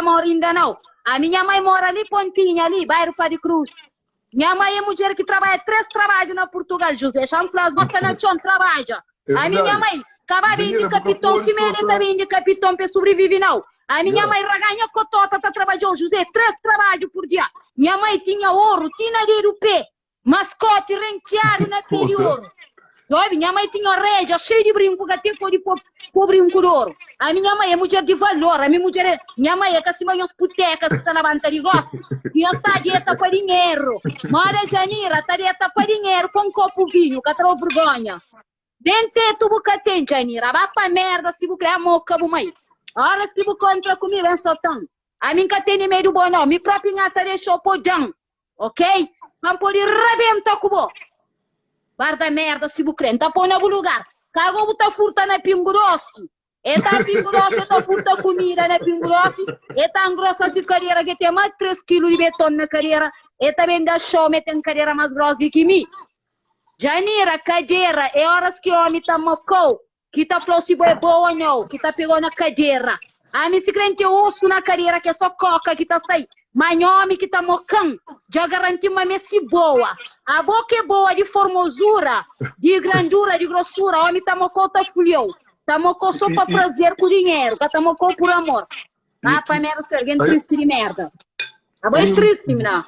mora inda nau. Ami nha mai mora li Pontinha li, bairro Padi Cruz. Nha mai é mudjer ki trabadja 3 trabadju na Portugal, José xa N fla-s bo sta na txon trabadja. É Ami nha verdadi. mai ka ba bende Janira, bu ka kapiton pode sima só el ta tra. bende kapiton pa e sobrivive nau. Ami nha Yeah. mai raganha kotota ta trabadjau José 3 trabadju pur dia. Nha mai tinha oru ti na dedu pé. Maskoti renkiadu na pé di oru. Foda-se. Obi, nha mai tinha oreja xeiu di brinku ka ten pode po, po brinku di oru. Ami nha mai é mudjer di valor, ami mudjer é, nha mai é ka sima nhos putekas ki ta labanta di gosi, ki nhos ta dieta pa dinheru. Moda Janira ta dieta pa dinheru pa un kopu vinhu, ka tra-u vergonha. Nen tetu bu ka ten, Janira, ba pa merda si bu kre amoka bu mai. Oras ki bu kontra ku mi, ben sotan. Ami N ka tene medu bo nau, mi propi N ata dexa-u po dan. Ok? Pa N pode rabenta ku bo. Guarda merda si bu kre. N ta pô na bu lugar. Ka go bu ta furta na Pingu Dosi. E ta Pingu Dosi, e ta furta kumida na Pingu Dosi, e ta ngrosa si kadera ke ten mas 3 kilu di beton na kadera, e ta ben da xou ma e ten kadera mas gros di ki mi. Janira, kadera é oras ki omi ta mokau Ki ta fla-u si bo é boa ô nau, ki ta pega-u na kadera. Ami si kre N ten osu na kadera ki é so koka ki ta sai, ma nha omi ki ta moka-m dja garanti-m ma mi é si boa. Abo ki é boa di formozura, di grandura, di grosura, omi ta moka-u ta fulia-u. Ta moka-u so pa prazer ku dinheru, ka ta moka-u pur amor. Ah, pa merda ser algen tristi di merda. Abo é tristi, mina.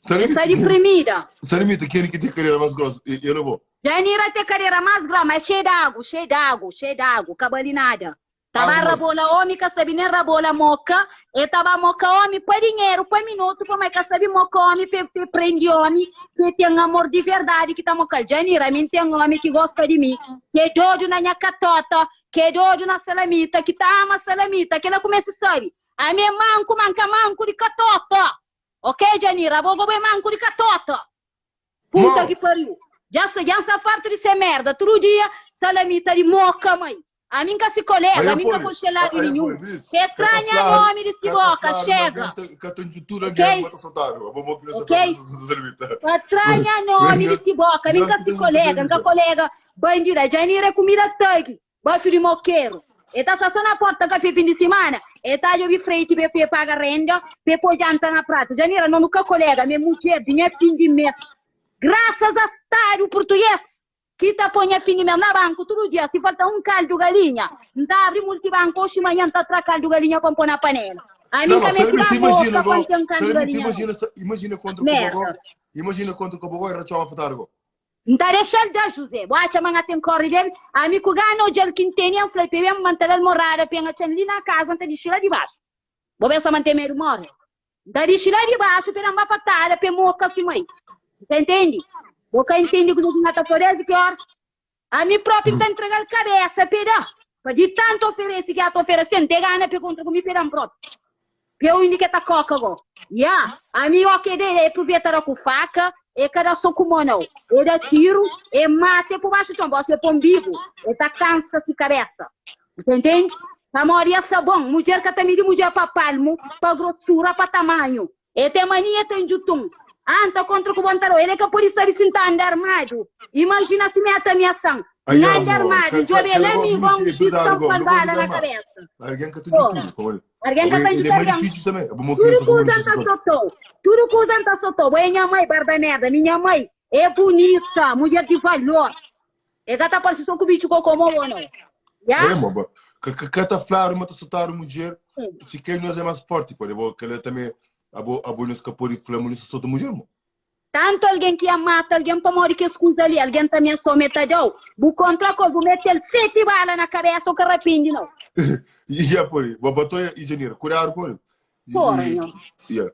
É sta diprimida. Salimita, ken ki ten kadera más grosu? El ô bo? Janira ten kadera más grosu, ma é xei d'agu, xei d'agu, xei d'agu, ka bali nada. Ta ba rabola omi, ka sabi nen rabola moka, e ta ba moka omi pa dinheru, pa minutu, pamodi e ka sabi moka omi pa e prendi omi, pa e ten amor di verdadi ki ta moka-l. Janira, ami N ten omi ki gosta di mi, ki é dodu na nha katota, ki é dodu na salamita, ki ta ama salamita, kila ku meste sabi. Ami é manku, ma N ka manku di katota. Ok Janira, abo gobo é manku di katota. Puta Mo. ki pariu. Dja sa, dja nsa fartu di se merda. Tudu dia salamita di moka mai. Ami nka si kolega, Aí ami nka pode, konxe ladu aí ninhun. pode. Ke Ka ta tra nha fladu, nomi di si ka ta boka, fladu, ma chega. alguém ta, ka ta njutura Ok? alguém, ma ta soltadu. Abo bo ki Ok? soltadu, salamita. Pa tra nha nomi di si boka, ami nka si kolega, nka kolega bandida. Janira é kumida tagi. Baxu di mokeru. E ta sta so na porta kafé fin di simana, e ta djobi freti pa e paga renda, pa e poi janta na pratu. Janira, no nu ka kolega, mi é mudjer di nha fin di mes. Grasas a Stadu Purtuges ki ta poi nha fin di mes na banku tudu dia. Si falta un kaldu galinha, N ta abri multibanku oxi manha N ta tra kaldu galinha pa N poi na panela. Ami N Não, ka mas meste ba Salimita, imagina, moka pa N go. ten kaldu Salimita, galinha, nau. imagina, imagina kontra ku bo, go. Merda. Imagina kontra ku bo, go, e ratxoma fatadu, go. N ta dexa-l da Juzé. Bu atxa ma N ten kóre del? Ami ku gana odja-l ki N tene, N fla-l pa e ben ma N ta da-l morada pa e N atxa-m li na kaza, N ta dixi la di baxu. Bo pensa ma N ten medu móre? N ta dixi la di baxu pa e da-m bafatada pa e moka si mai. Bu ta intende? Bo ka intende kuzê ki N ta fla désdi ki óra? Ami própi N ta ntrega-l kabésa pa e da. Pa di tantu oferese ki el ta oferese-m, N ten gana pa e kontra ku mi pa e da-m própi. Peu indi ke ta koka go. Ya, ami o ke de e pruveta da ku faka, e ka da so ku mo nau. E da tiru, e mata e po baxu txon, bo si e pon bibu, e ta kansa si kabesa. Bu ta intende? Pamodi e sta bon, mudjer ka ta midi mudjer pa palmu, pa grosura, pa tamanhu. E ten mania, e ten djutun. Ah, N ta kontra ku bo, N ta dau. El e ka pode sabe si N ta anda armadu. Imajina si mi ata amiasan. Ai, N anda amor, armadu, ka, N ka, djobe el kela ami go, igual un é xis verdade ta go, pal no gosto bala de na amar. kabesa. Alguém ka ta Porra. djutudu, pamodi Argen ka abo ta ele é djuta mais argen. difícil também. Abo mo Tudu criança como kuza difícil N ta só. sotou. Tudu kuza N ta sotou. Bo é nha mai, barba merda. Mi nha mai é bunita, mulher di valor. E ka ta parse so ku bitxu koko mo bo nau. Ya? É, mo, ba. Ka, ka, ka ta fladu ma ta sotadu mudjer, si quem nós é mais forte, pode. Abo kela também, abo, abo nós ka pode fla ma nós ta sota mudjer, mo. Tantu algen ki ia mata algen pamodi kes kuza li, algen ta ameasa-u ma e ta da-u, bu kontra ku el, bu mete-l seti bala na kabésa, u ka rapende nau. Ya, poi, bo batoia i Janira, kudadu ku el. Porra, nho. Ya.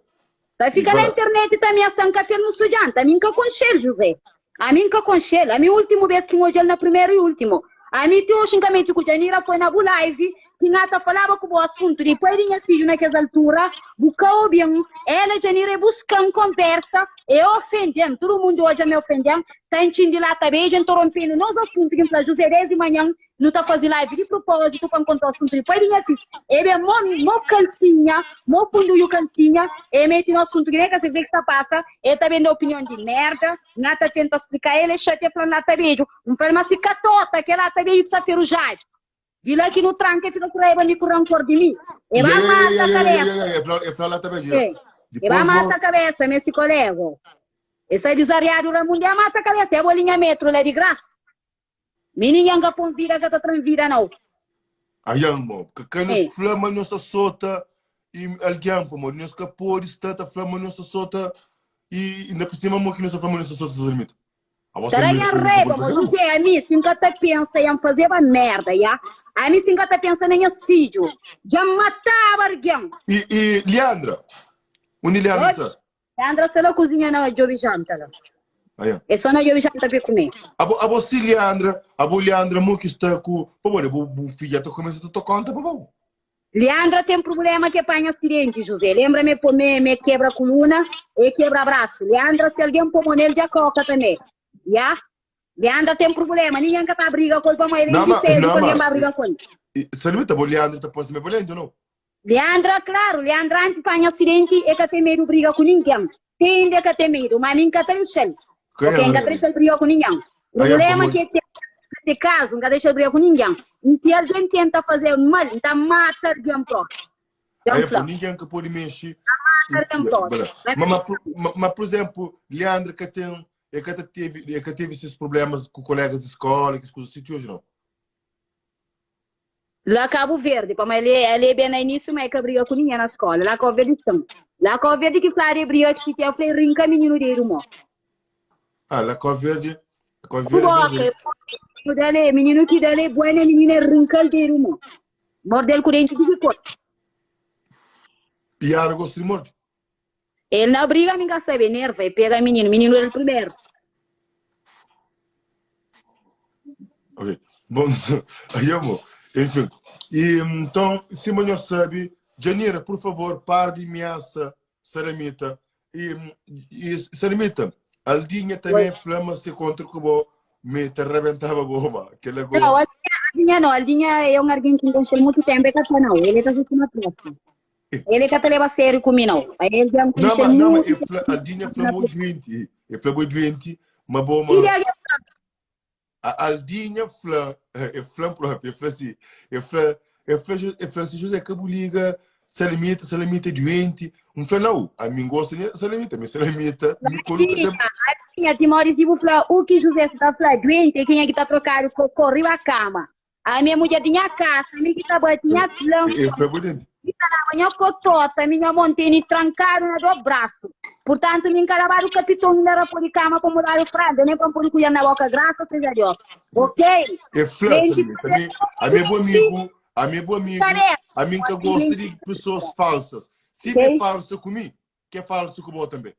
Ta fika na internet ta ameasa-m ka fel nu sujanta. Ami N ka konxe-l, Juzé. Ami N ka konxe-l. Ami últimu bes ki N odja-l na primeru i últimu. Ami ti oxi N ka mete ku Janira foi na bu live ki N ata falaba ku bo asuntu di pai di nha fidju na kes altura, bu ka obi-m. Ela, Janira, e buska-m konversa, e ofende-m. Tudu mundu odja ma e ofende-m. Ta intxindi la ta beja, N ta rompenu nos asuntu ki N fla Juzé desdi manhan Nu ta faze live di propózitu pa N konta asuntu di pai di nha fidju. E ben mo, mo kalsinha, mo punduiu kalsinha, e mete na asuntu ki nen ka sabe kuzê ki sta pasa, e ta ben da opinion di merda, N ata tenta splika el, e xatia fla-m lata bedju. N fla-l ma si ka tota, kel lata bedju ki sta ferujadu. Di la ki nu tranka e fika ku raiba mi ku rankor di mi. E ba mata kabesa. E fla la ta be E e ba mata kabesa me si kolego. E sai dizariadu Ramundi a mata kabesa e bolinha metro la di grasa. Mi ningen ka pon vida ka ta tran vida nau. Aian mo, ka ka nhos fla ma nhos ta sota i algen pamodi nhos ka pode sta ta fla ma nhos ta sota i inda por sima mo ki nhos ta fla ma nhos ta sota ses limita. Tara nha raiba mo José ami si nka ta pensa ya nfazeba merda ya ami si nka ta pensa na nhas fidju dja nmataba argen. I i Leandra undi Leandra sta? Leandra sta la kuzinha na djobi janta la. Aia. É só na djobi janta pe kume. Abo abo si Leandra abo Leandra mo ki sta ku pamodi bu bu fidja ta kumesa ta ta konta pa bo. Leandra tem problema ke panha acidente José lembra me po me me kebra coluna e kebra braço Leandra se alguém po mo nel dja coca também ya Leandra tem problema ninguém ka ta briga kol pamo el é Não, ma, indefeso não, pa alguém mas ba briga kol. Salimita bo Leandra ta parse me valente ou não? Leandra claro Leandra antes panha acidente e ka tem medo briga ku ninguém te inda e ka tem medo ma mi nka ta deixal Quem ok é nka ta deixal briga ku ninguém Aí é problema pamodi ke tem nesse caso nka deixal briga ku ninguém e se alguém tenta fazer mal nta mata alguém próprio dja Aí nfla pô, ninguém que pode mexer. mata alguém próprio Mas, mas, mas, mas, por exemplo, Leandro que tem, é que teve, é que teve esses problemas com colegas de escola, que coisas assim hoje não. La Cabo Verde, pamodi el é, el é ben na início, ma el ka briga ku ninguém na escola. La Cabo Verde sim. La Cabo Verde ki fladu é briga ki si ten, fla el rinka mininu dedu mo. Ah, la Cabo Verde, Cabo Ku Verde boka, mesmo. mininu dal é, mininu ki dal é bueno, mininu el rinka-l dedu mo. Mordel ku denti di ki kor. E ela gosta de morde. El na briga mi ka sabe, nerva, el pega mininu, mininu el primeru. Ok. Bom, aí eu vou. Enfim. E, então, se o sabe, Janira, por favor, pare de ameaça Salamita. E, e Salamita, Aldinha também Oi. flama se contra que bo me te rebentava goma. Aquela Não, coisa. Aldinha, Aldinha não, Aldinha é um alguém que não conhece muito tempo, é que não, ele tá na próxima. Ele ka ta leba sério ku mi nau. Ele dja N Não, konxe mas, não, mas mutu e fla, Aldinha tempu fla na bo doente. E fla bo doente, mas bo Ki ma dia ke fla? A Aldinha fla, e fla próprio, e fla assim, e fla, e fla, e fla assim, José, ka bu liga, Salamita, Salamita é doente. Um fla, não, a mim gosta de Salamita, mas Salamita me coloca Aldinha, de... Aldinha, Timóteo, si bu fla u ki José sta fla doente, é kenha ki ta trokadu kokô riba kama. Ami é mudjer di nha kasa, mi ki ta bati nha E tlanson, fla bo denti. mi ta laba nha kotota, mi nha mon tene trankadu na do brasu. Purtantu, mi N ka labadu kapiton inda rapô di kama pa mudadu fralda, nen pa N pode kuia na boka, grasa seja Deus. Ok? E fla, Denti Salimita, ta ami, ami é bo amigu, ami é bo amigu, kabesa, ami N ka gosta di pesoas falsas. Si mi é ok? falsa ku mi, ke falsu ku bo tanbe.